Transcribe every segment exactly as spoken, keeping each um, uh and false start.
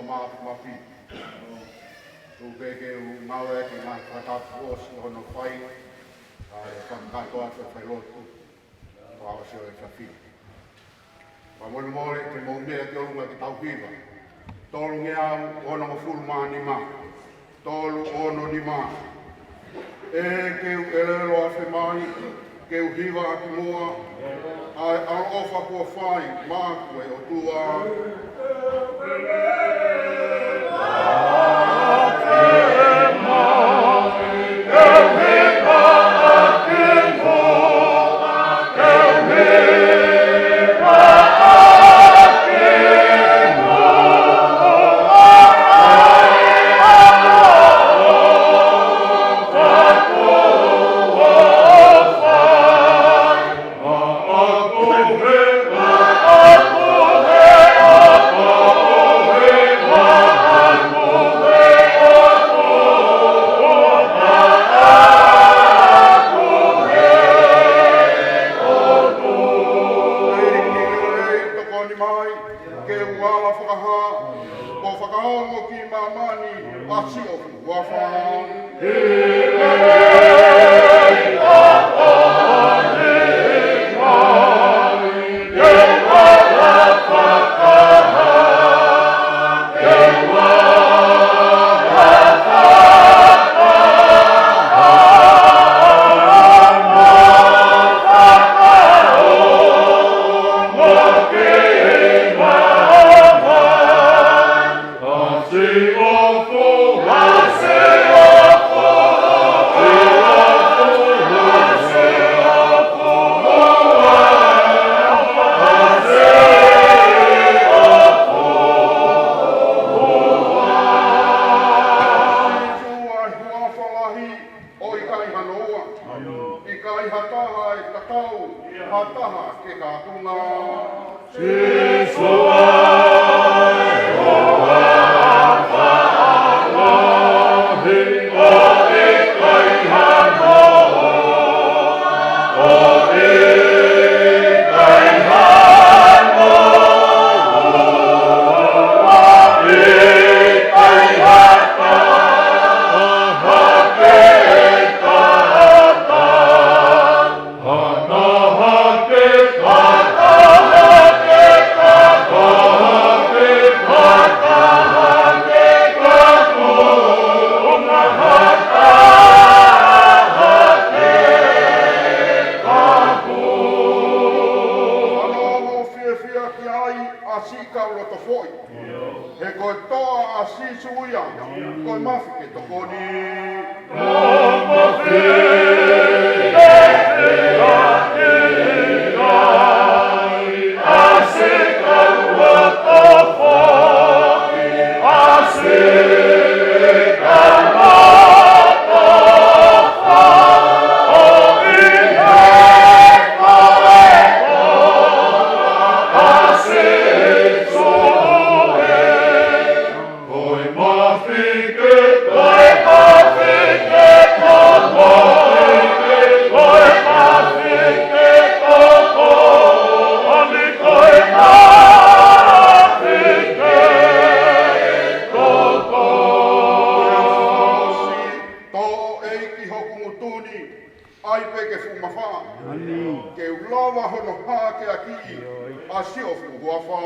Mafi. Tuku pē ke u ngāueʻaki e ngaahi fakatapu kuo ʻosi hono fai, ʻa e fakamātoato e failotu, fakaʻosi ʻo e efiafi. Fakamolemole ke mou meʻa ki ʻolunga ke tau hiva. Tolungeau onongofulu mā nima. Tolu ono nima. ʻE ke u ʻelelo afe mai, ke u hiva ʻaki muʻa ʻa e ʻaloʻofa kuo fai maʻaku ʻe ʻOtua. Tokoni mai, ke u ala fakahā, ʻo fakaongo ki māmani, ʻa siʻoku huafa. ʻOku ʻikai hano ua, ʻikai ha taha ʻe tatau, ha taha ke kapunga. Sīsū ʻa e huafa lahi, ʻo ʻikai hano ua, ʻo ʻikai hano ua, ʻikai ha taha ke tatau. Fiefia ki ai ʻa siʻi kau loto foʻi. He ko e toʻa ʻa Sīsū ia, ko e mafi ke tokoni. Ko e mafi ke tokoni ʻa siʻi kau loto foʻi, ʻa siʻi kau loto foʻi, he ko e toʻa ʻa Sīsū ia. Ko e mafi ke, ko e mafi ke tokoni, ko e mafi ke tokoni, ko e mafi ke tokoni. Tō ʻEiki hoku ngutu ni, ʻai pē ke fuʻu mafā. Ke u lava hono hākeakiʻi ʻa siʻoku huafa.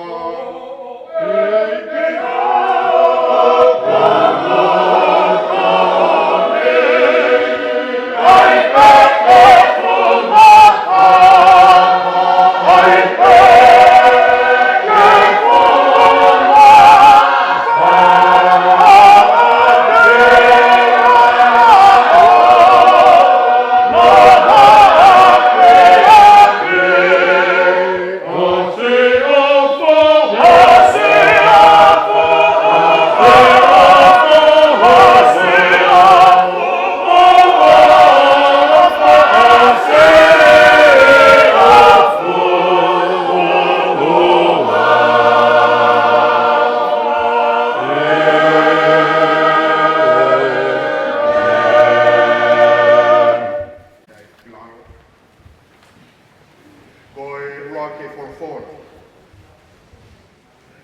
Ko e ʻuluaki folofola.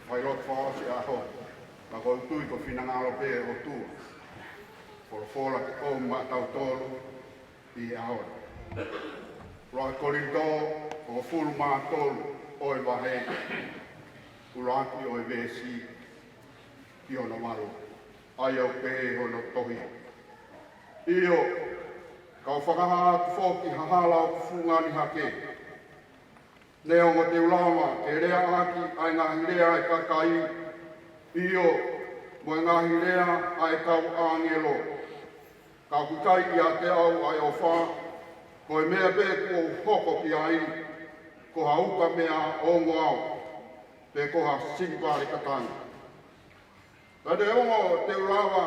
Failotu fakaʻosi ʻaho. Ka ʻoku ou tui ko e finangalo pē ʻo e ʻOtua, folofola ke ʻomi maʻatautolu ʻi he ʻaho ni. ʻUluaki Kolinitō, hongofulu mā tolu ʻo e vahe, ʻuluaki ʻo e veesi ki hono valu. ʻA ia ʻoku pehē hono tohi: ʻIo, kau fakahā atu foki ha hala ʻoku fungani hake. Neongo te u lava ke leaʻaki ʻa e ngaahi lea ʻa e kakai, ʻio, mo e ngaahi lea ʻa e kau ʻāngelo, ka ʻoku ʻikai ʻiate au ʻa e ʻofa, ko e meʻa pē kuo u hoko ki ai, ko ha ukamea ongo au, pe ko ha sinipale katangi. Ka neongo te u lava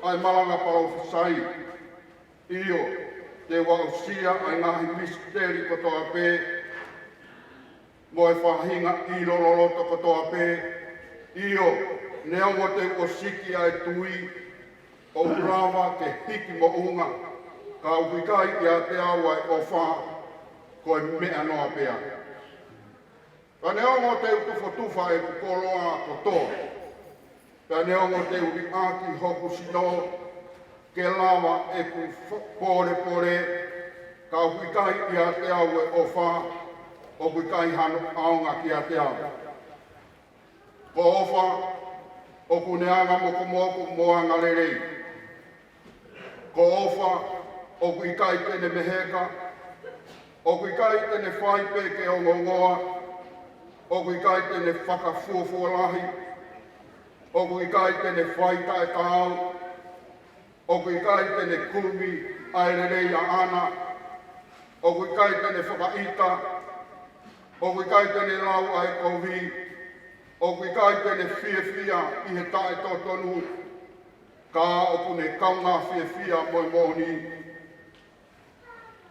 ʻa e malanga palōfisai, ʻio, te u aʻusia ʻa e ngaahi misiteli kotoa pē, mo e faʻahinga ʻilo loloto kotoa pē, ʻio, neongo te u ʻosiki ʻa e tui, ʻo u lava ke hiki moʻunga, ka ʻoku ʻikai ʻiate au ʻa e ʻofa, ko e meʻa noa pē ia. Ka neongo te u tufotufa ʻeku koloa kotoa, ka neongo te u liʻaki hoku sino ke lava ʻeku fo-, polepole, ka ʻoku ʻikai ʻiate au ʻa e ʻofa, ʻoku ʻikai hano ʻaonga kiate au. Ko e ʻofa ʻoku ne anga mokomoko mo anga lelei. Ko e ʻofa ʻoku ʻikai te ne meheka, ʻoku ʻikai te ne fai pē ke ongoongoa, ʻoku ʻikai te ne fakafuofuolahi, ʻoku ʻikai te ne fai taʻetaau, ʻoku ʻikai te ne kumi ʻa e lelei ʻaʻana, ʻoku ʻikai te ne fakaʻita, ʻoku ʻikai te ne lau ʻa e kovi, ʻoku ʻikai te ne fiefia ʻi he taʻetotonu, ka ʻoku ne kaungā fiefia mo e moʻoni.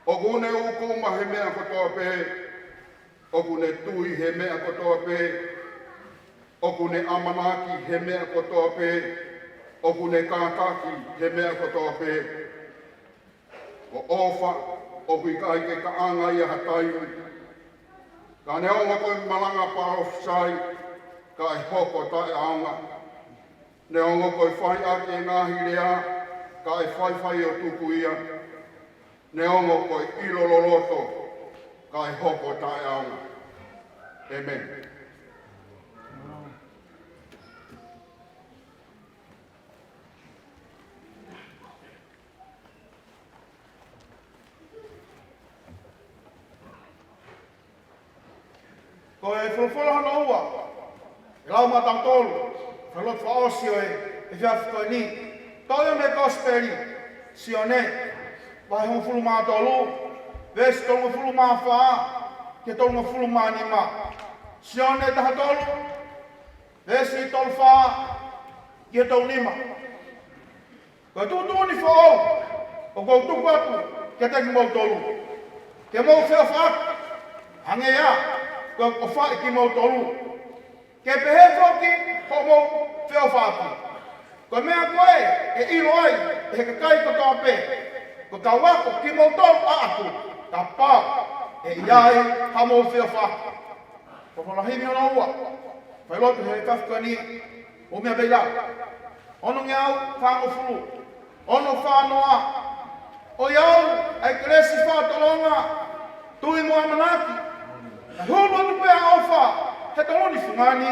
ʻOku ne ʻūkuma he meʻa kotoa pē, ʻoku ne tui he meʻa kotoa pē, ʻoku ne ʻamanaki he meʻa kotoa pē, ʻoku ne kātaki he meʻa kotoa pē. Ko e ʻofa ʻoku ʻikai ke kaʻanga ia ha taimi. Ka neongo ko e malanga palōfisai, ka ʻe hoko taʻeʻaonga. Neongo ko e fai ʻaki e ngaahi lea, ka ʻe faifai ʻo tuku ia. Neongo ko e ʻilo loloto, ka ʻe hoko taʻeʻaonga. ʻĒmeni. Ko e folofola hono ua ʻe lau maʻatautolu, folofola fakaʻosi ʻo e efiafi ko eni, toʻo ia mei he Kosipeli Sione, vahe hongofulu mā tolu, veesi tolungofulu mā fā ki he tolungofulu mā nima. Sione taha tolu, veesi tolu fā ki he tolu nima. Ko e tuʻutuʻuni foʻou ʻoku ou tuku atu kiate kimoutolu, ke mou feʻofaʻaki, hangē ko ʻeku ʻofaʻi kimoutolu, ke pehē foki hoʻomou feʻofaʻaki. Ko e meʻa ko ē ʻe ʻilo ai ʻe he kakai kotoa pē ko e kau ako kimoutolu ʻaʻaku, kapau ʻe ʻi ai haʻamou feʻofaʻaki. Ko e folofola himi hono ua, fai lotu he efiafi ko eni, ʻo meʻa pē ʻi lalo. Ono ngeau fāngofulu, ono fā noa. ʻOiauē, ʻa e kelesi, faʻa tolonga, tui mo ʻamanaki, kae hulu atu pē ʻa e ʻofa he toloni fungani.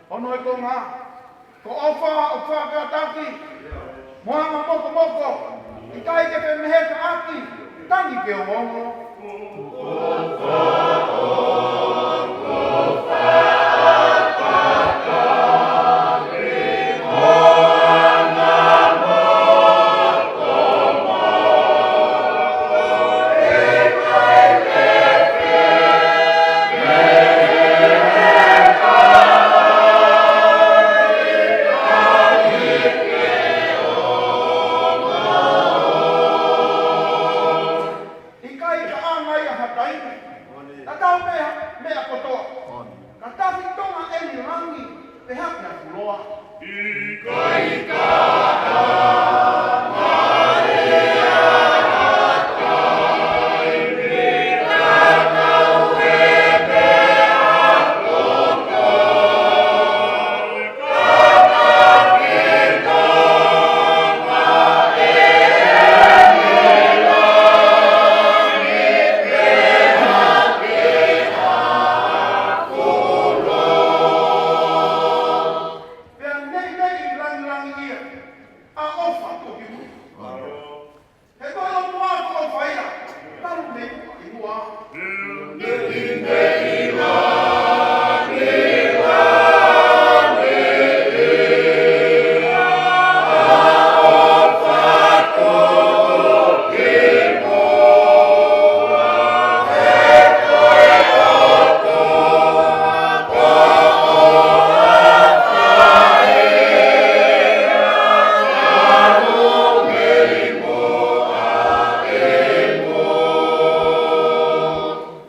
Ono e konga, ko e ʻofa ʻoku fakakātaki mo anga mokomoko, ʻikai ke femehekaʻaki, tangi ke ongoongo. Pea neʻineʻi langilangiʻia ʻa ʻofa ko ki muʻa. He ko e ʻOtua ko ʻofa ia, talu mei muʻa ki muʻa.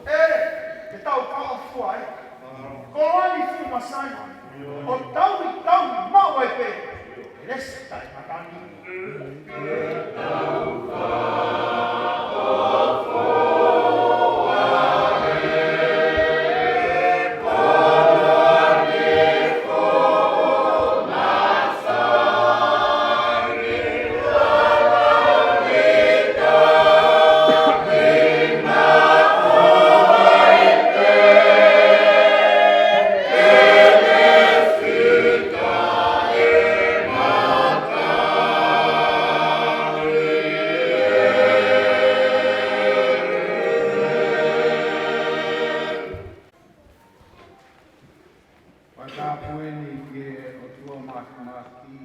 ʻE, ke tau faʻa fua ē. Ko ʻeni fuʻu masani. ʻO tau i tau i maʻu ai pē. Lesi taʻengata ni. Fakatapu ʻeni ki he ʻOtua Māfimafi,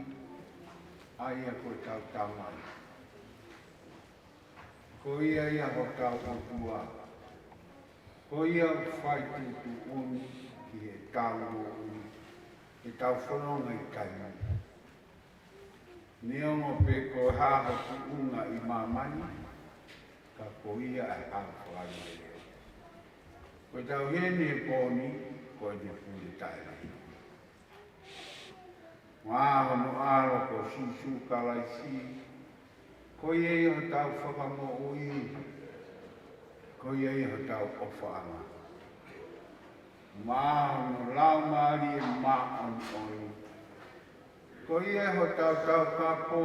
ʻa ia ko ʻetau Tamai. Ko ia ia hotau ʻOtua. Ko ia ʻoku fai tuʻutuʻuni ki heʻetau moʻui, ʻetau fononga ʻi taimi. Neongo pe ko e hā ho tuʻunga ʻi māmani, ka ko ia ʻa e hā fakalelei. Ko ʻetau ʻi heni he pō ni, ko ʻene pule taʻelelei. Maʻa hono ʻAlo ko Sīsū Kalaisi, ko ia ia hotau Fakamoʻui, ko ia ia hotau ʻofaʻanga. Maʻa hono Laumālie Māʻoniʻoni, ko ia hotau taukapo,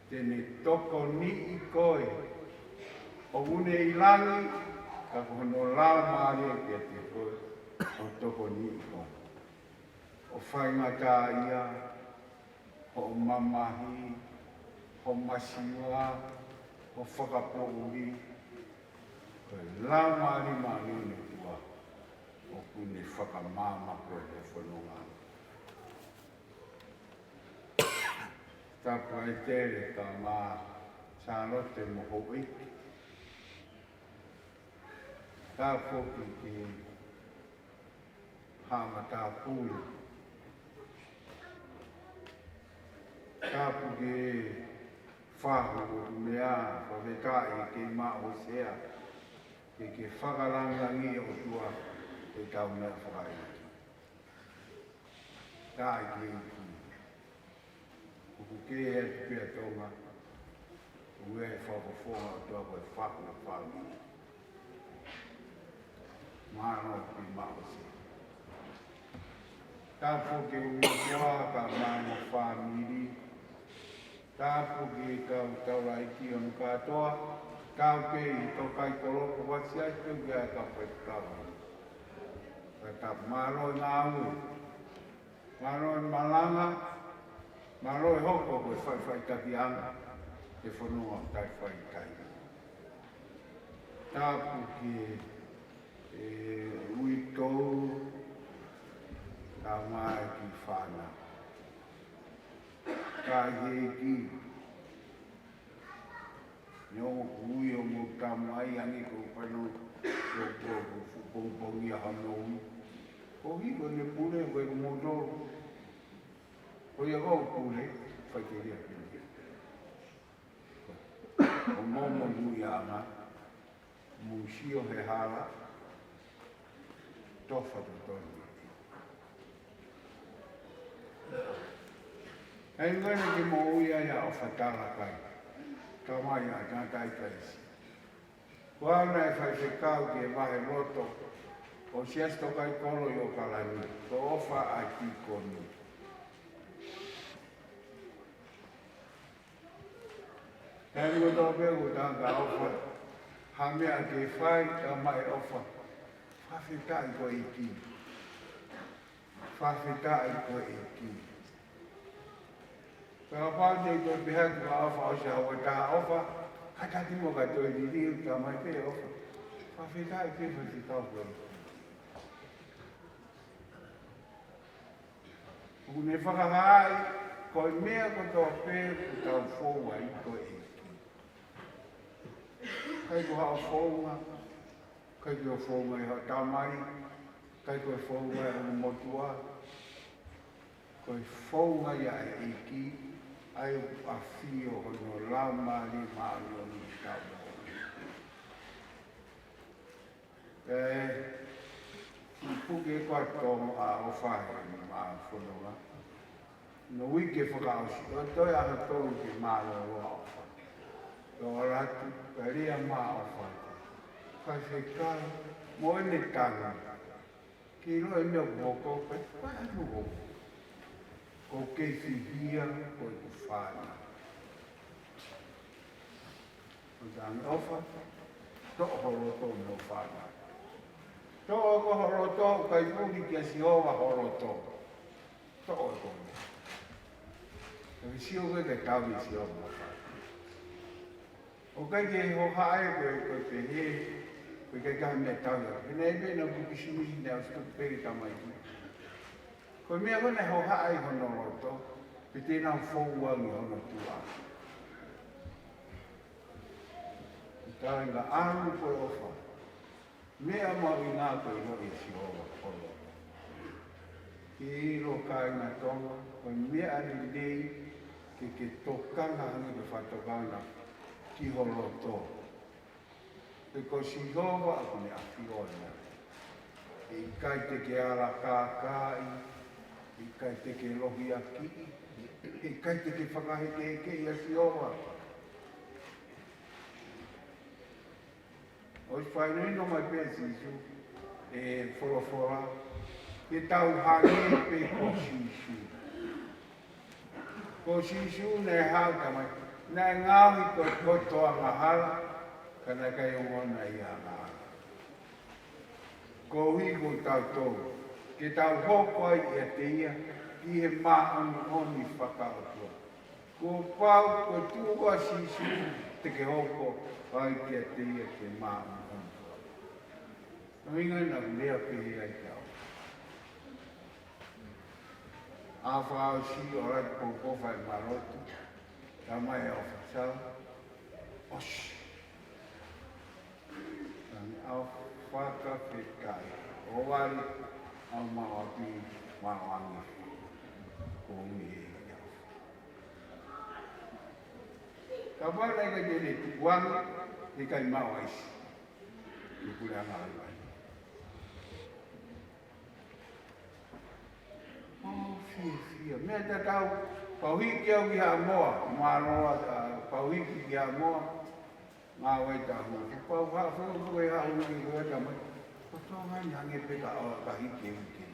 te ne tokoniʻi koe. ʻOku ne ʻi langi, ka ko hono Laumālie kiate koe, ʻo tokoniʻi koe. ʻO faingataʻaʻia hoʻo mamahi, hoʻo masiva, hoʻo fakapoʻuli, ko e Laumālie Māʻoniʻoni ʻo e ʻOtua, ʻoku ne fakamaama koe he fononga. Tapu ai Tele, Tamai, Sālote mo Houʻeiki. Tapu foki ki Haʻa Matāpule. Tapu ki he fahu ʻoku meʻa, fakafetaʻi ke maʻu ʻo sea, ke ke fakalangilangiʻi ʻOtua ʻetau meʻa fakaʻeiki. Taʻe ki he ʻEiki. ʻOku ke ʻi ai pē ʻa Tonga. ʻOku ʻi ai e fakafofonga ʻo e ʻOtua ko e fahu ʻo e fāmili. Mālō ki he maʻu ʻo sea. Tapu ki he ʻOtua kae ʻumaʻā e fāmili. Tapu ki he kau taulaʻeiki ʻo e kātoa. Tapu ki he kau kaikolo kuo ʻosi ʻasi pē ki ai ka fai kau. Ka tapu, mālō e ngāue. Mālō e malanga, mālō e hoko ko e faʻifaʻitakiʻanga he fononga ʻoku tau fai ʻi taimi ni. Tapu ki he uitou, kae ʻumaʻā e kiʻi fānau. Ka ʻi he ʻEiki, neongo ʻoku ui hoʻomou tamai ange ko e fānau, ko, ko, ko, ko pongipongia hono ui. Ko e ʻEiki ko ʻene pule, ko e ʻEiki ko moutolu. Ko ia ko e pule, faikelia pule. ʻO mou monūʻiaʻanga, mou sio he hala, tofa totonu. ʻA ia ko ena ke moʻui ai ʻa ʻOfa Talakai, tamai ʻa Tangataʻeiki Kaisi. Ko au naʻe faifekau ki he vaheloto ʻo e Siasi Tokaikoloi ʻo ʻOkalani, ko ʻOfa ʻa e tīkoni. Taimi kotoa pē ʻoku tangata ʻOfa ha meʻa ke fai, tamai ʻOfa, fakafetaʻi ko e ʻEiki. Fakafetaʻi ko e ʻEiki. Kapau te u toe pehē atu kia ʻOfa ʻosi ʻa e ua taha, ʻOfa, kātaki muʻa ka toe liliu, tamai pē ʻOfa. Fakafetaʻi pē, fakafetaʻi ko e ʻEiki. ʻOku ne fakahaaʻi ko e meʻa kotoa pē ʻoku tau fou ai ko e ʻEiki. ʻIkai ko haʻo founga, ʻikai ko e founga ʻi haʻo tamai, ʻikai ko e founga ʻi hono motuʻa, ko e founga ia ʻa e ʻEiki, ʻa ia ʻoku ʻafio hono Laumālie Māʻoniʻoni ʻi hotau moʻui. ʻE, ʻi puke ko atu ʻa ʻOfa he maʻa fononga. Hono uike fakaʻosi, ʻo toe ʻaho tolu ke mālōlō ʻa ʻOfa. Toe ʻalu atu, kae lea mai ʻa ʻOfa. Faifekau, mo ʻene tangi. Ke ʻilo e meʻa ʻoku hoko, pea, pea ʻalu hoko. Ko e kei fihia, ko ʻeku fānau. ʻO tangi ʻOfa, toʻo ho loto mo e fānau. Toʻo ko ho loto, ʻikai puli kia Sihova ho loto. Toʻo e koe. Ka ke sio koe ke tau ʻi Sihova mo e fānau. ʻOku ʻikai ke hohaʻa ia ko e, ko e pehē, ko e ʻikai ke ha meʻa tau ia. He naʻe pehē naʻa ku pisinisi naʻe ʻosi tuku pē ki he tamaiki. Ko e meʻa ko ē naʻe hohaʻa ʻi hono loto, pe te nau fou ange hono tuʻa. Ka ʻi he ʻalu ko ē ʻOfa, meʻa mahuʻinga ko e ʻilo ʻia Sihova ho loto. Ke ʻilo kāinga Tonga, ko e meʻa lelei ke ke tokanga hangē ko e fakatokanga ki ho loto. He ko Sihova ʻoku ne ʻafio ai. ʻIkai te ke ala kākaaʻi, ʻikai te ke lohiakiʻi, ʻikai te ke fakahekeheke ʻia Sihova. ʻOsi fakahinohino mai pē ʻe Sīsū, ʻe folofola, ke tau hangē pē ko Sīsū. Ko Sīsū naʻe haʻu tamai, naʻe ngaohi ko e kotoa angahala, ka naʻe ʻikai ongona ia angahala. Koeʻuhi ko tautolu, ke tau hoko ai ʻiate ia, ʻi he māʻoniʻoni fakaʻotua. Kuo pau ko e tuʻu ʻa Sīsū te ke hoko ai kiate ia ke māʻoniʻoni. Ko e ʻuhinga ia naʻa ku lea pehē ai kia ʻOfa. ʻA e fakaʻosi ʻo e ʻalu atu ʻo fai mālotu, tamai ʻOfa, sau, ʻosi. Tangi ʻOfa, fakafetaʻi. ʻOua ʻe ʻai ha meʻa ʻapi malangi. Ko mi e ia. Kapau naʻe ʻikai te ne tukuange, ʻikai maʻu ʻa ʻIsi. Tuku le anga ai. ʻO fiefia. Meʻa tatau, pau hiki au ki Haʻamoa, mālō ā, pau hiki ki Haʻamoa, ngāue ʻi Tahu. Pau ha, fo, fo, e ha, ʻo ki ko e tamai. Ko Tonga ni hangē pē ka, ʻo, ka hiki e hiki.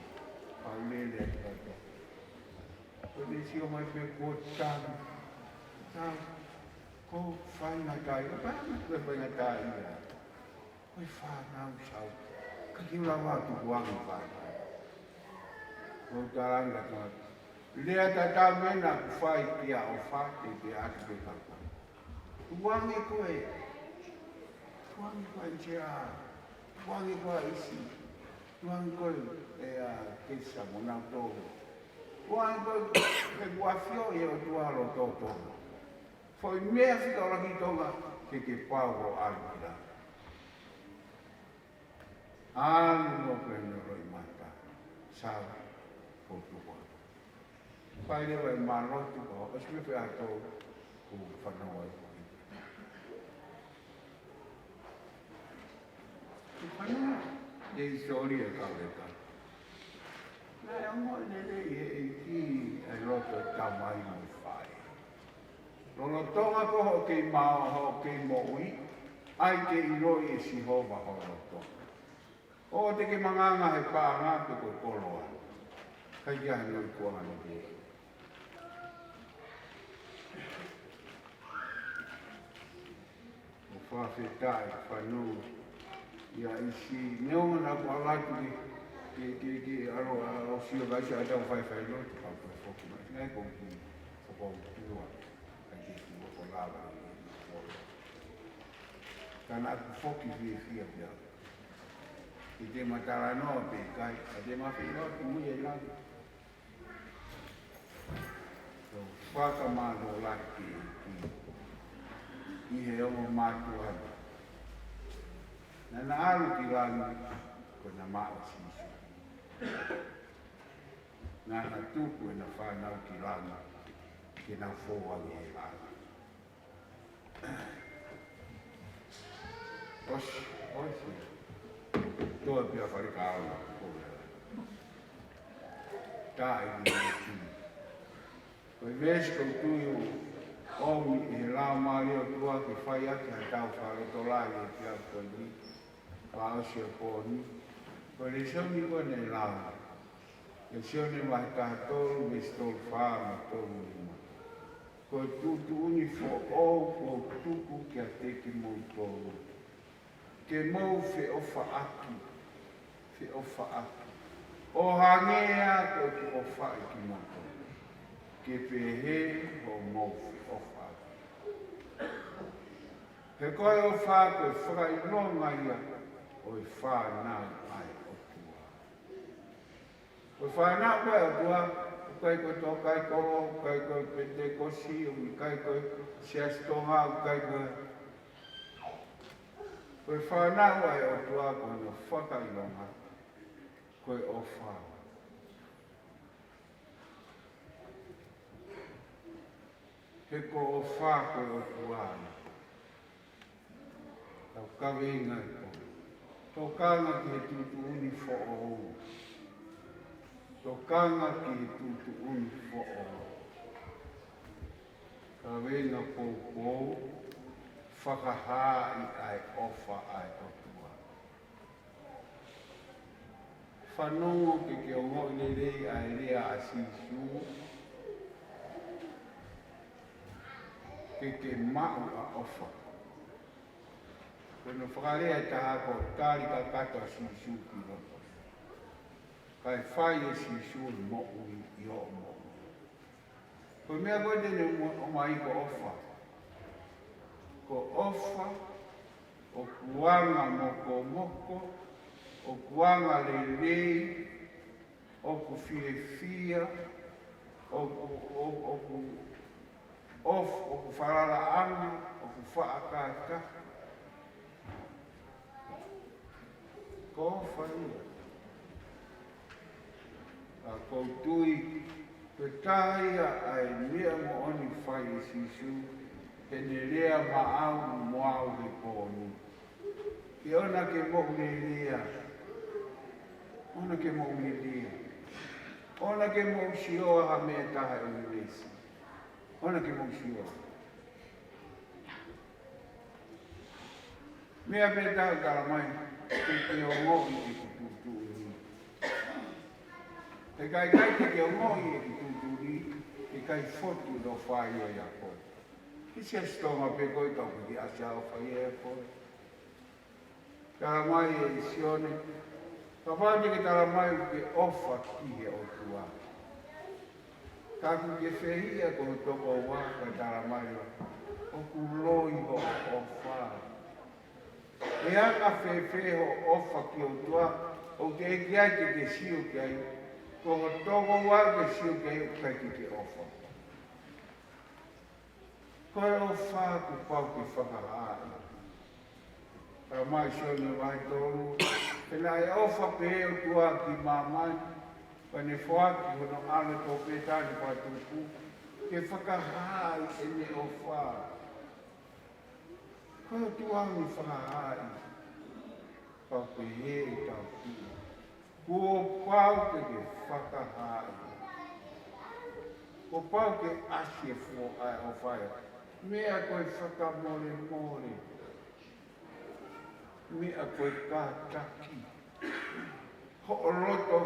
Pau lele atu ka. Ko ne sio mai pē ko Tahu. Tahu. Ko faingataʻa, ko faingataʻa ia. Ko e fānau sau. Ka ke lava tukuange fānau. Ko e talanga tō. Lea tatau meʻa naʻa ku fai kia ʻOfa te te atu ke kapa. Tukuange koe. Tukuange koe ʻIsi ā. Tukuange koe ʻIsi. Tukuange koe ʻe ʻa Kesa mo nau tō. Tukuange koe ʻe kuafio ʻe ʻOtua ʻa loto Tonga. Foʻi meʻa fika ʻola ki Tonga ke ke pau ʻo ʻalu ki langi. ʻAlu mo ke ne loʻimata. Sau, ko tuʻa. Fai leva e mālotu ko, ʻosi me pe ato, ko fanau ai. Ko fanau, e hisitōlia ka leka. Naʻe ongo lelei he ʻEiki e loto tau mai mo e faʻē. Lolotonga ko hoʻo kei maʻu, hoʻo kei moʻui, ʻai ke ʻiloʻi ʻe Sihova ho loto. ʻOua te ke manganga he paʻanga pe ko e koloa. ʻIkai ke ʻi ai hano ikuʻanga naʻe pehē. ʻOku fakafetaʻi, fanongo ia ʻi si, neongo naʻa ku ʻalu atu ke, ke, ke, ke ʻalu ʻo sio ki ai siʻa tau faifailotu, ka u toe foki mai. Naʻe ko ki, ko ko tua, ka ke ki ko lava ʻi he kolo. Ka naʻa ku foki fiefia pea. Ki te ma talanoa pe ʻikai, ka te ma filo ki mui e langi. Ko e fakamālō lahi ki he ʻEiki ʻi he ongo mātuʻa ni. Naʻa na ʻalu ki langi, ko ʻena maʻu ʻa Sīsū. Naʻa na tuku ʻena fānau ki langi, ke nau fou ange he langi. ʻOsi, ʻosi. Toe pea fale ka ona. Taʻi ni ki. Ko e veesi ʻoku ou tui ʻoku ʻomi ʻe he Laumālie ʻo e ʻOtua ke fai ʻaki haʻatau fakalotolahi he efiafi ko eni. Fakaʻosi ʻo e pō ni. Ko e lēsoni ko eni ʻe lau. Lēsoni vahe taha tolu, veesi tolu fā mo e tolu nima. Ko e tuʻutuʻuni foʻou ʻoku ou tuku kiate kimoutolu. Ke mou feʻofaʻaki, feʻofaʻaki. ʻO hangē ʻoku ou ʻofaʻi kimoutolu. Ke pehē hoʻomou feʻofaʻaki. He ko e ʻofa ko e fakaʻilonga ia ʻo e fānau ʻa e ʻOtua. Ko e fānau ko ē ʻa e ʻOtua, ʻoku ʻikai ko e tō kai kolo, ʻoku ʻikai ko e Penitekosi, ʻoku ʻikai ko e Siasi Tonga, ʻoku ʻikai ko e. Ko e fānau ʻa e ʻOtua ko hono fakaʻilonga, ko e ʻofa. He ko e ʻofa ko e ʻOtua ia. Tau kaveinga e pō. Tokanga ki he tuʻutuʻuni foʻou. Tokanga ki he tuʻutuʻuni foʻou. Kaveinga poupou, fakahaaʻi ʻa e ʻofa ʻa e ʻOtua. Fanongo ke ke ongoʻi lelei ʻa e lea ʻa Sīsū, ke ke maʻu ʻa e ʻofa. Ko hono fakalea ʻe taha ko e tali kakato ʻa Sīsū ki loto. Kae fai ʻe Sīsū e moʻui ʻi hoʻo moʻui. Ko e meʻa ko ē te ne mo-, ʻomai ko e ʻofa. Ko e ʻofa, ʻoku anga mokomoko, ʻoku anga lelei, ʻoku fiefia, ʻoku, ʻoku, ʻoku ʻofa, ʻoku falalaʻanga, ʻoku faʻakātaki. Ko e ʻofa ia. ʻA, ʻoku ou tui, ko e taha ia ʻa e meʻa moʻoni fai ʻe Sīsū, heʻene lea maʻau mo au he pō ni. Ke ʻoua ke mou lelei. ʻOua ke mou lelei. ʻOua ke mou sio ha meʻa taha ʻi he veesi. ʻOua ke mou sio. Meʻa pē taha ʻoku tala mai, ke ke ongoʻi ʻeku tuʻutuʻuni. He ʻikai ke ke ongoʻi ʻeku tuʻutuʻuni, he ʻikai fotu ʻa e ʻofa ia ʻia koe. Ke Siasi Tonga pē koe ka ʻoku ke ʻasi ʻa e ʻofa ia ʻia koe. Tala mai ʻe Sione, kapau te ke tala mai ʻoku ke ʻofa ki he ʻOtua, ka ʻoku ke fehiʻa ki ho tokoua, ka tala mai ʻoku loi hoʻo ʻofa. ʻE anga fēfē hoʻo ʻofa ki he ʻOtua, ʻoku teʻeki ai ke ke sio ki ai, ko ho tokoua ke sio ki ai ʻoku ʻikai ke ke ʻofa. Ko e ʻofa kuo pau ke fakahaaʻi. Tala mai Sione vahe tolu, he naʻe ʻofa pehē ʻa e ʻOtua ki māmani, pea ne foaki hono ʻAlo tofu pē taha ne fakatupu, ke fakahaaʻi ʻene ʻofa. Ko e ʻOtua ʻoku fakahaaʻi, pau pehē ʻe tau tuʻu. Kuo pau ke ke fakahaaʻi. Kuo pau ke ʻasi e foʻi ʻofa ia. Meʻa ko e fakamolemole. Meʻa ko e kātaki. Hoʻo loto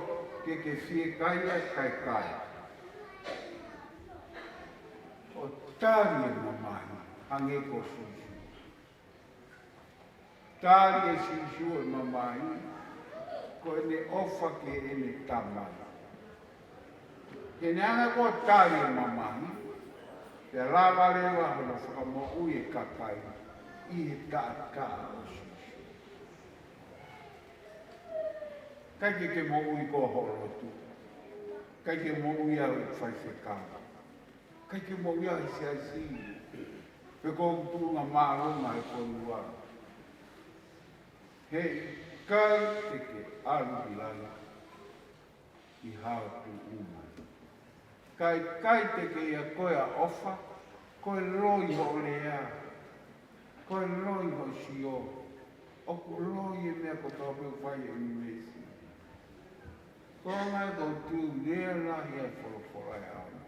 ke ke fiekaia kae kai. ʻO tali e mamahi, hangē ko Sīsū. Tali ʻe Sīsū e mamahi, ko ʻene ʻofa ki heʻene Tamai. He naʻe hanga ʻo tali e mamahi, pea lava leva hono fakamoʻui e kakai ʻi he taʻataʻa ʻo Sīsū. ʻIkai ke ke moʻui koe hoʻo lotu. ʻIkai ke moʻui au e faifekau. ʻIkai ke moʻui au he siasi. Pe ko e tuʻunga māʻolunga e fonua. He ʻikai te ke ʻalu ʻi lalo ʻi hao tuʻunga. ʻIkai, ʻikai te ke ʻia koe ʻa ʻofa, ko e loi hoʻo lea, ko e loi hoʻo sio, ʻoku loi e meʻa kotoa pē ʻoku fai ʻe Mesi. Ko e ngaahi ko tu lea lahi e folofola e ʻaho ni.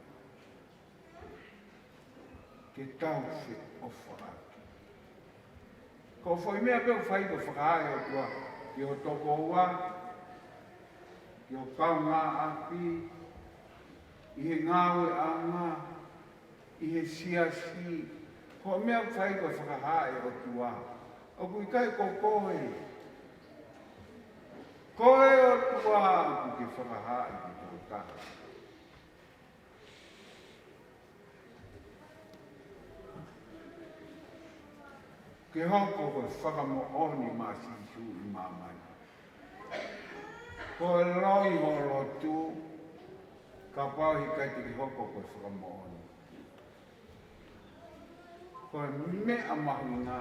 Ke tau feʻofaʻaki. Ko e foʻi meʻa pē ʻoku fai ko e fakahā e ʻOtua ki ho tokoua, ki ho kaungāʻapi, ʻi he ngāueʻanga, ʻi he siasi, ko e meʻa ʻoku fai ko e fakahā e ʻOtua. ʻOku ʻikai ko koe. Ko e ʻOtua ʻoku ke fakahā ʻi he tokotaha. Ke hoko ko e fakamoʻoni maʻa Sīsū ʻi māmani. Ko e loi hoʻo lotu, kapau he ʻikai te ke hoko ko e fakamoʻoni. Ko e meʻa mahuʻinga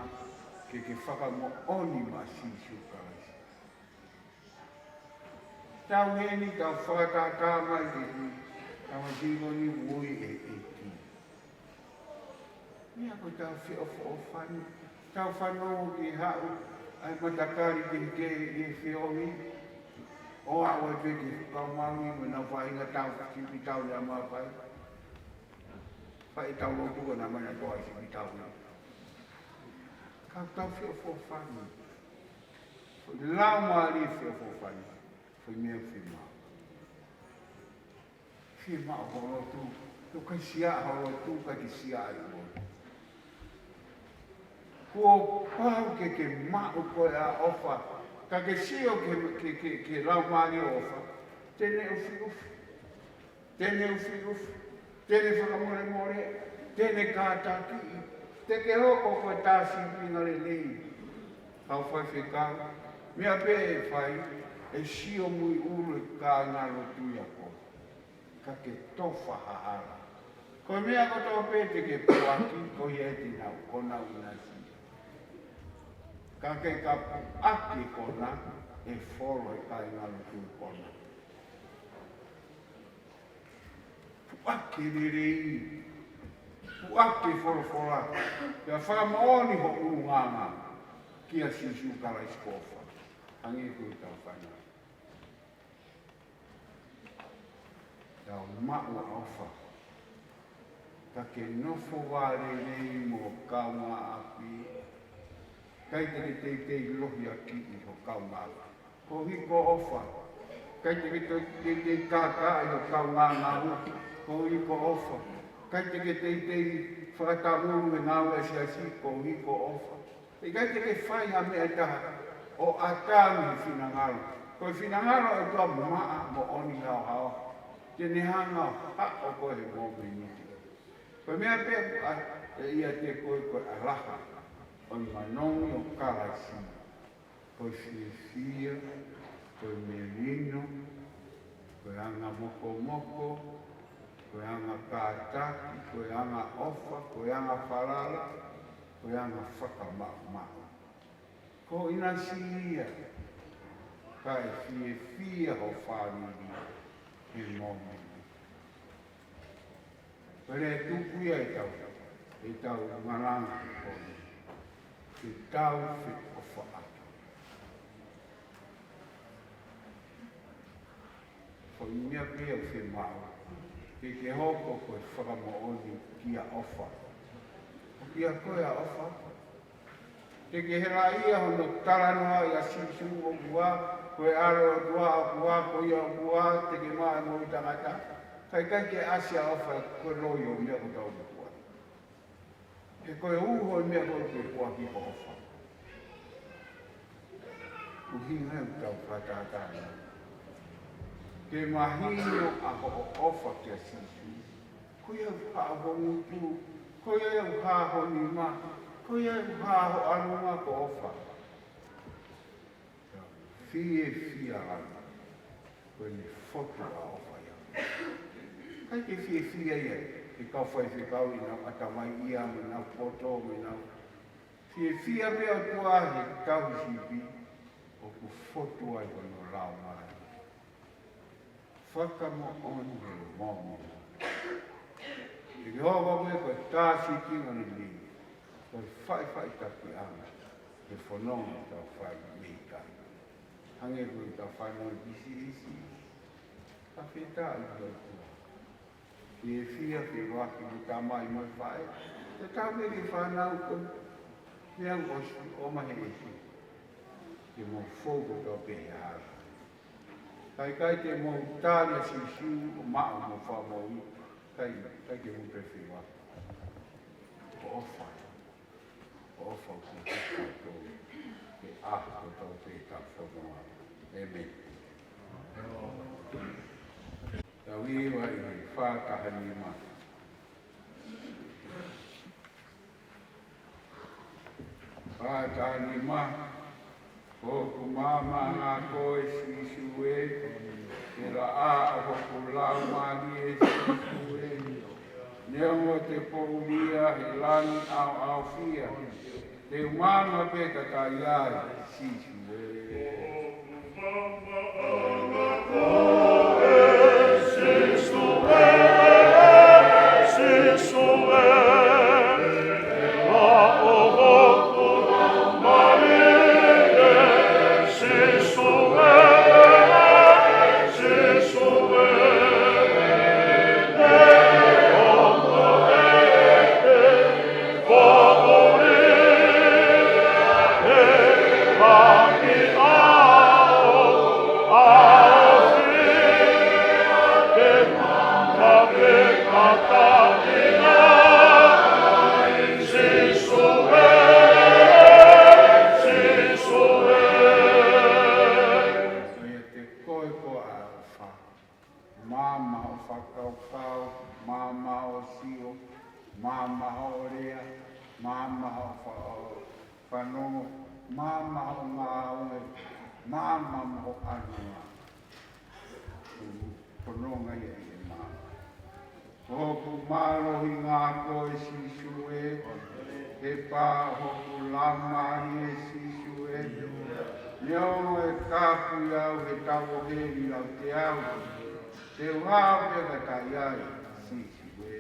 ke ke fakamoʻoni maʻa Sīsū Kalaisi. Tau heni, tau fakatātā mai ki he, tau masiko ni ui e ʻEiki. Meʻa ko ʻetau feʻofoʻofani, tau fanongo ki he haʻu ʻa e matakali ki he, ki he feohi. ʻO aʻu ai pē ki he kau maʻu ni mo nau faʻahinga tau, sipi tau ia mafai. Fai tau lotu ka na mana toa sipi tau ia. Ka tau feʻofoʻofani. Ko e lau mālie feʻofoʻofani. Foʻi meʻa fiemaʻu. Fiemaʻu hoʻo lotu. Tau kai sia hoʻo lotu, kai ke sia ai hoʻo lotu. Kuo pau ke ke maʻu koe ʻa ʻofa. Ka ke sio ke, ke, ke, ke lau mālie ʻofa. Te ne ʻufiʻufi. Te ne ʻufiʻufi, te ne fakamolemole, te ne kātakiʻi, te ke hoko ko e tā sīpinga lelei. Kau faifekau, meʻa pē ʻe fai, ʻe sio mui ʻulu e kāinga lotu ia ko. Ka ke tofa ha hala. Ko e meʻa kotoa pē te ke puaki, ko ia ʻe te nau, ko nau ʻinasi. Ka ke ka puaki kona, ʻe folo e kāinga lotu kona. Puʻaki lelei, puʻaki folofola, pea fakamoʻoni ho ʻulungaanga kia Sīsū Kalaisi ko ʻofa. Hangē ko ʻetau fana. Tau maʻu ʻa ʻofa. Ka ke nofo vā lelei mo kaungāʻapi. ʻIkai te ke teitei lohiakiʻi ho kaungāʻapi. Koeʻuhi ko ʻofa. ʻIkai te ke teitei kākaaʻi ho kaungāngāue. Koeʻuhi ko ʻofa. ʻIkai te ke teitei fakatavulu he ngāue ʻa e siasi. Koeʻuhi ko ʻofa. ʻIkai te ke fai ha meʻa ʻe taha ʻo ʻatā mei he finangalo. Ko e finangalo ʻo e ʻOtua maʻa moʻoni haohaoa. Te ne hanga ʻo haʻo koe he mōmeniti. Ko e meʻa pē ʻoku ʻiate koe ko e ʻalaha ʻo e manongi ʻo Kalaisi. Ko e fiefia, ko e melino, ko e anga mokomoko, ko e anga kātaki, ko e anga ʻofa, ko e anga falala, ko e anga fakamaʻumaʻu. Ko e ʻinasi ia, kae fiefia ho fāmili he mōmeniti. Pea lele tuku ia ʻetau, ʻetau malanga ko eni. Ke tau feʻofaʻaki. Ko e meʻa pē ʻoku fiemaʻu. Ke ke hoko ko e fakamoʻoni kia ʻOfa. ʻOku ʻia koe ʻa ʻOfa. Te ke helaʻia hono talanoa ʻia Sīsū ʻoku ʻa, ko e ʻAlo ʻo e ʻOtua ʻoku ʻa, ko ia ʻoku ʻa, te ke maʻu e moʻui taʻengata. Kae ʻikai ke ʻasi ʻa ʻOfa ko e loi ʻo e meʻa ko ē ʻoku tau ʻi ai. He ko e uho ʻo e meʻa ko ē ʻoku ke puaki ko ʻOfa. ʻUhinga ia ʻoku tau fakatātā ai. Ke mahino ʻa hoʻo ʻofa kia Sīsū. Ko ia ʻoku hā ho ngutu, ko ia ʻoku hā ho nima, ko ia ʻoku hā ho ʻalunga ko ʻOfa. Fiefia lava. Ko ʻene fotu ʻa ʻOfa ia. ʻIkai ke fiefia ia he kau faifekau ʻi heʻenau ʻatamai ia mo ʻenau poto mo ʻenau. Fiefia pē ʻOtua he tauhi sipi ʻoku fotu ai hono laumālie. Fakamoʻoni he momo. Ke ke hoko koe ko e tā sipi ʻo e lelei. Ko e faʻifaʻitakiʻanga he fononga ʻoku tau fai mei he kai. Hangē ko ʻetau fānau pisinisi. Ka fetaʻi ki he ʻOtua. Fiefia ke vaki mo tamai mo faʻē. Te tau mei ke fānau ko. Meʻa ʻosi ʻomai he ʻEiki. Ke mou fou kotoa pē he hala. Kae ʻikai te mou tali ʻa Sīsū ʻo maʻu mo fakamoʻui. Kae ʻikai ke mou pē fevaki. Ko ʻOfa. ʻOfa ʻoku ke hoko atu ke ʻaho kotoa pē ʻetau fononga. ʻĒmeni. Tau hiva ʻi he fā taha nima. Fā taha nima. Ko hoku maama ʻa koe Sīsū ē, ke laʻā ʻo hoku laumālie Sīsū ē. Neongo te u poʻulia he langi ʻaoʻaofia, te u maama pē ka taʻe ai Sīsū ē. Ko ia te koe ko ʻOfa. Maama ʻo fakakaukau, maama ʻo sio, maama ʻo lea, maama ʻo fa-, ʻo fanongo, maama ʻo ngāue, maama mo ʻalunga. Ko e fononga ia ʻi he maama. Ko hoku mālohinga ʻa koe Sīsū ē, he pā ʻo hoku laumālie Sīsū ē. Neongo ʻe kāpui au he tau ʻo heli ʻaʻau, te u hao pē ka taʻe ai Sīsū ē.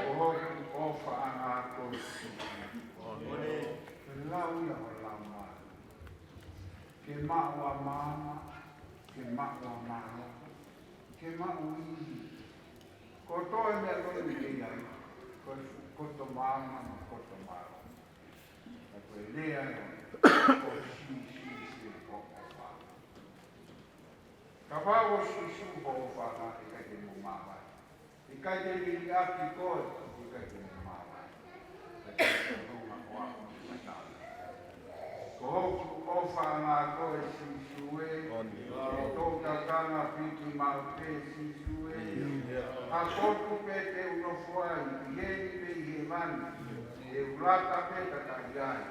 Ko hoku ʻofaʻanga ko Sīsū. Ke lau ia ho laumālie. Ke maʻu ʻa maama, ke maʻu ʻa mālohi, ke maʻu ʻa e ivi. Ko e toe meʻa ko ē ʻoku ʻi ai, ko e fuʻu koto maama mo e koto mālohi. Ka ko e lea ē, ko Sīsū Sīsū ko e ʻofa. Kapau ko Sīsū ko e ʻofa, ʻe ʻikai te mou māvae. ʻIkai te ne liʻaki koe, ʻikai te ne māvae. ʻIkai te ne ʻofa koe, ʻikai te ne māvae. Ko Ko hoku ʻofa ʻa koe Sīsū ē, ʻe toʻu tatanga piki maʻu pē Sīsū ē, ʻa e potu pē te u nofo ai, ʻi heni pē ʻi hēvani, te u lata pē kakato ai.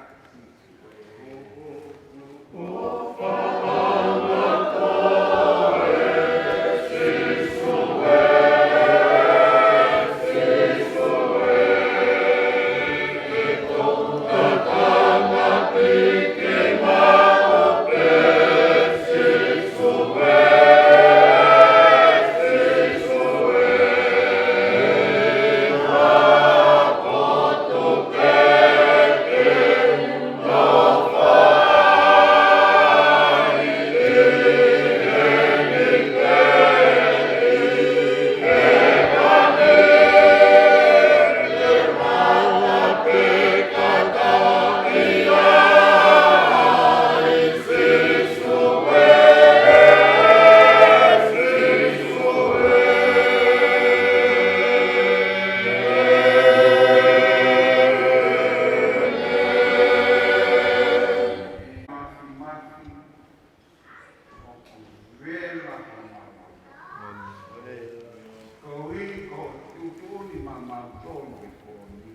Koeʻuhi ko e tuʻutuʻuni maʻamautolu he pō ni,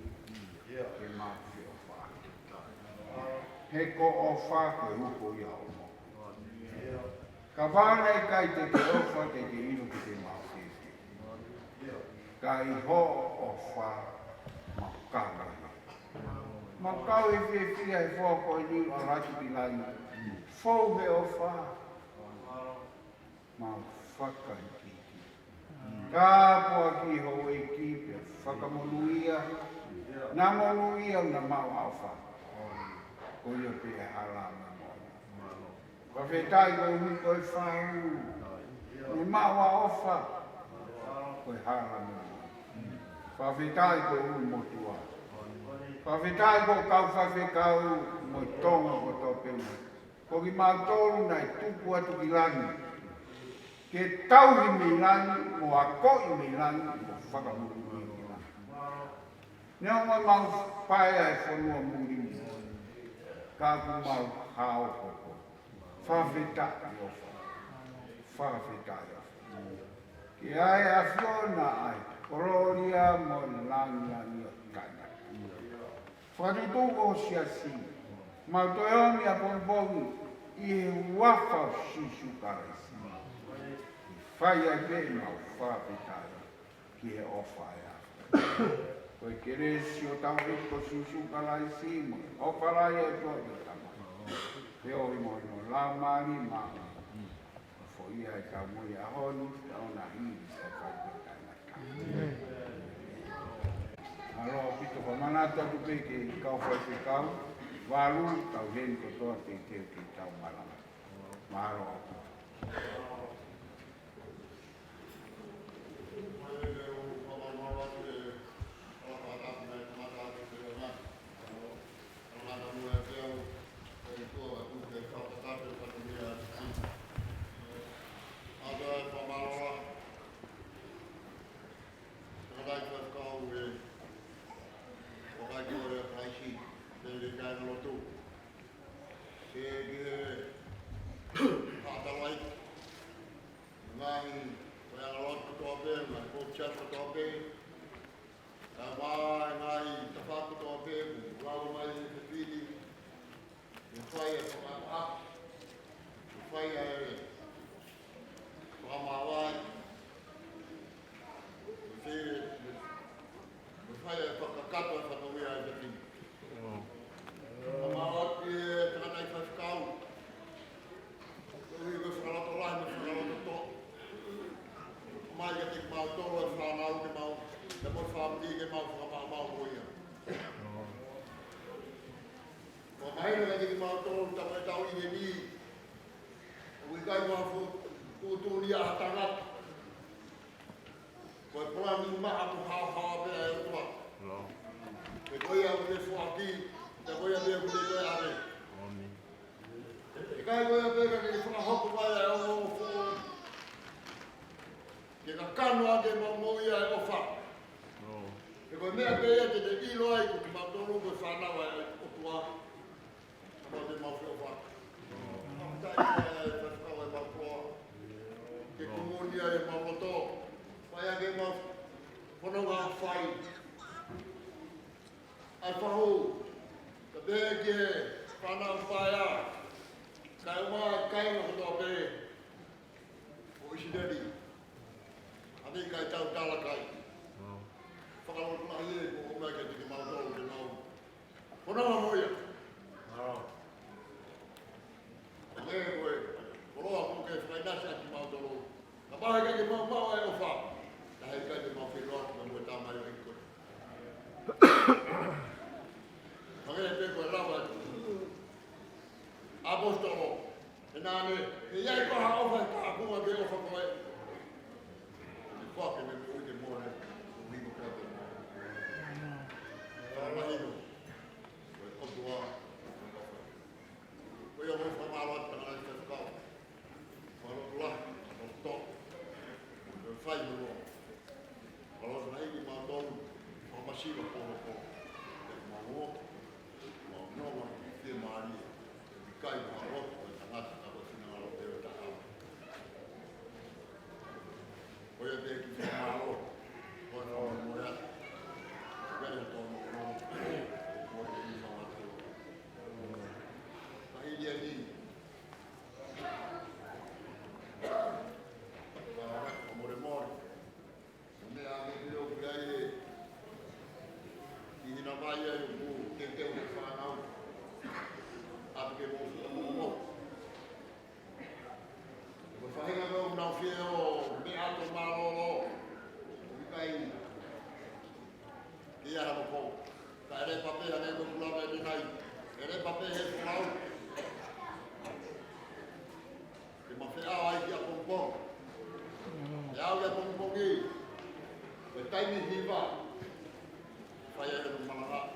ke mau feʻofaʻaki. He ko e ʻofa ko e uho ia ʻo e moʻui. Kapau naʻe ʻikai te ke ʻofa, te ke ʻilo ki te mau fēfē. Ka ʻi hoʻo ʻofa, mau kau ai. Mau kau ʻi he fiefia he foha ko eni ʻalu atu ki langi. Fou he ʻofa. Mau fakaikiiki. Tāpuakiʻi houʻeiki pea fakamonūʻia. Naʻa monūʻia naʻa maʻu ʻa e ʻofa. Ko ia pē ʻe hala mo e moʻui. Fakafetaʻi koeʻuhi ko e faʻu. Ne maʻu ʻa e ʻofa. Ko e hala mo e moʻui. Fakafetaʻi koeʻuhi motuʻa. Fakafetaʻi ko e kau faifekau mo e Tonga kotoa pē mo e Ko kimautolu naʻe tuku atu ki langi. Ke tauhi mei langi, mo akoʻi mei langi, mo fakamoʻui mei langi. Neongo ʻemau paea he fonua muli ni. Ka ʻoku mau hao hoko. Fakafetaʻi ʻofa. Fakafetaʻi ʻofa. Ke ʻai ʻa e ʻAfiona ʻa e kolōlia mo e langilangi ʻo taʻengata. Fakatuʻutuʻu ʻo e siasi, mau toe ʻomi ʻapongipongi ʻi he huafa ʻo Sīsū Kalaisi. Fai ai pē ʻemau fakafetaʻi ki he ʻofa ʻa e ʻAfiona. Ko e kelesi ʻa hotau ʻEiki ko Sīsū Kalaisi mo e ʻofa lahi ʻa e ʻOtua ko e Tamai, feohi mo hono Laumālie Māʻoniʻoni, ʻo foʻi ʻa e kau mo e ʻaho ni, ʻo na hili ʻa e fai ko e taʻengata. Mālō ʻaupito, fakamanatu atu pē ki he kau faifekau, valu, tau heni kotoa ke ke ke tau malanga. Mālō ʻaupito. Ngaahi, ko e anga lotu kotoa pē, ngaahi kocha kotoa pē, kae ʻumaʻā e ngaahi tafaʻaki kotoa pē, kuo lava mai he fefine, ke fai e fakaʻapaʻapa, ke fai e fakamāvae, ke fai e, ke fai e fakakakato e fatongia e fefine. Fakamālō atu ki he tangataʻeiki faifekau. Koeʻuhi ko e fakalotolahi mo e fakalototō. Mai kiate kimautolu e fānau ke mau, ke mau fāmili ke mau fakamaʻumaʻu mo ia. Ko e mahino kiate kimautolu tamaitaʻi ʻi heni. ʻOku ʻikai ko ha fuʻu tuʻutuʻuni ʻa ha tangata. Ko e palani maʻa mo haohaoa pē ʻa e ʻOtua. He ko ia ʻoku ne foaki, he ko ia pē ʻoku ne toe ʻave. ʻIkai ko ia pē ka ke fakahoko mai ʻa e ongoongo foʻou. Ke kakano ʻaki ʻemau moʻui ʻa e ʻofa. He ko e meʻa pē ia te te ʻilo ai ko kimautolu ko e fānau ʻa e ʻOtua. Mau te mau feʻofa. Mau tai e fakau e mau koa. Ke kumuni ai e mau loto. Fai ake mau fononga fai. ʻAi fahu. Ka pehē ki he fānau paea. Kae ʻumaʻā e kāinga kotoa pē ʻo ʻIsileli. ʻA e meʻa ʻikai tau tala kai. Fakalotu lahi ē, ko e ʻomai ke tiki mau tolu ke mau. Ko nau mo ia. Ko e, ko e, ko loa ko ke fakainasi ʻaki mau tolu. Ka pau he ʻikai ke mau maʻu e ʻofa. Ka he ʻikai ke mau feʻiloaki mo e tama ʻo e ʻEiki. Ka ke pe ko e lava ʻaposetolo. ʻE nane, ʻe ʻi ai ko ha ʻofa ʻe taʻakunga ke ʻofa ko ē. ʻE koa ke ne mui ke mole, ʻo hiko koe te mole. Fakamahino, ko e ʻOtua, ko ia mo fakamālō atu tangata i te fakau. Fakamālō lahi, ʻo tō. Ko e fai mo loa. Fakamālō lahi ki mautolu, fakamasiva pōlopolo. Ke mau ō, mau nonga, ke mālie. ʻIkai ko ha lotu ʻo e tangata ka ko e finangalo pē ʻo e taha. Ko ia te ki te mālō, ko e tau mo ia. Ko ia te tau mo ia. Ko ia te tau mo ia. Ka hili a ni. Ka ora, ka more more. Ko e meʻa ʻa e meʻa ʻoku ʻi ai ē, ʻi hina mai ai ʻoku teuteu he fānau. ʻAtu ke mou fuʻu momo. Ko e faʻahinga ʻoku nau fie ʻo meʻa ʻato mālōlō. ʻOku ʻikai ke ʻi ai ha momo. Ka ʻe lē pape hangē ko e kula mai ʻanenai. ʻE lē pape he folau. Ke mafeʻao ai ki ʻapongipongi. ʻE aʻu ki ʻapongipongi. Ko e taimi hiva. Fai ai hono malanga.